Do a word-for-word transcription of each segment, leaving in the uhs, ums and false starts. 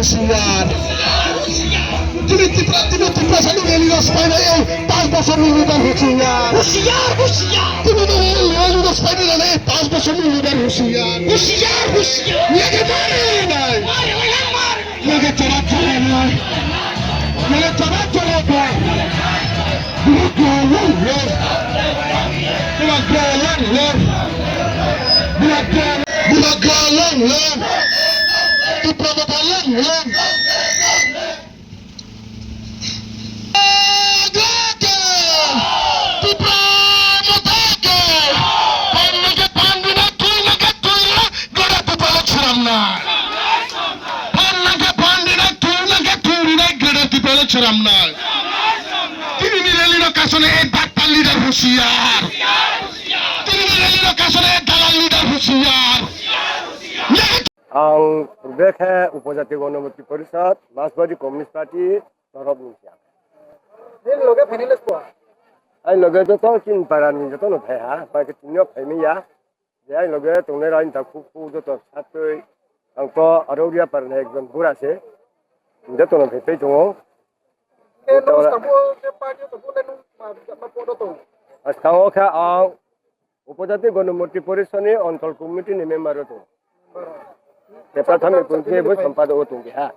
Husiar. Tini Tipra, tini Tipra sani rally no spy na ei, pas bosor ni leader husiar. Husiar, husiar. Tini ni rally no spy na ei, pas bosor ni leader husiar. Husiar, husiar. Ye ke mare nai. Mare, mare, mare. Ye ke chora chora nai. Ye ke chora chora nai. Burak long live. Burak long live. Burak long live. Burak long live. Tipra Motha long live. Tipra Motha ke. Phan nang khe phan rina, twi nang khe twi rina, Greater Tipraland chwramnai. Phan nang khe phan rina, twi nang khe twi rina, Greater Tipraland chwramnai. Tini ni rally no kasone ek daktar leader husiar. Tini ni rally no kasone ek dalal leader husiar. Ang purbe khe Upojati Ganamurti Porishad, Masbari Communist Party, Torop ni siya. Nini loge phainai le sua? Ai loge joto chini para ni joto no phai ha, pai ke tinyo phai mi ya. Je ai loge tongnai rani ta khu khu joto satwi. Ang to Arauria para ni ekjon bura se. Joto no phai phai tongo. Ke no Joto sabo ke party to bule no ma ma podo to. Askango kha ang Upojati Ganamurti Porishad ni Onchol Committee ni member o tongo. Tepra thami kunti bo sampada o tongo ha.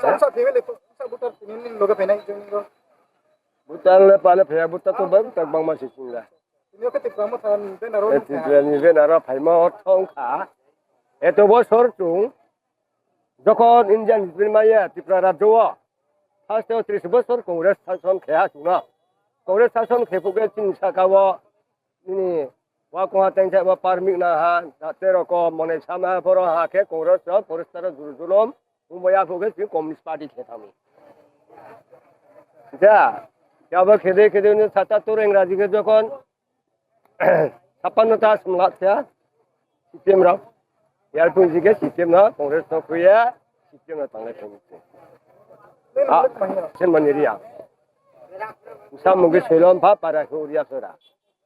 Sa sa phebe le sa butar tini ni loge phainai jeng ro. Butar le pale phaya butar to bang tak bang ma si singa. Tini ke Tipra Motha ni banner o. Tipra ni banner o phaima ortho wngkha. Eto bosor chung jokhon Indian Maya Tripura rajyo o first o tris bosor Congress sason khe ha chwngno. Congress sason khe phukhe chini saka o nini wa kongha tengsa wa parmik na ha, jate roko mone sama ha, phoro ha khe Congress rok poristaro juru julum, mumbai ya phukhe chini Communist Party khe thangmi. Ja, ya bo khede khede ni sata tureng raji khe jokhon chappanno ta samla thya, C P M rok, yar phung jige C P M no, Congress no khuya, C P M no tanglai phung. Ah, sen mani riya. Sa mugi soilom pha para huriya sora.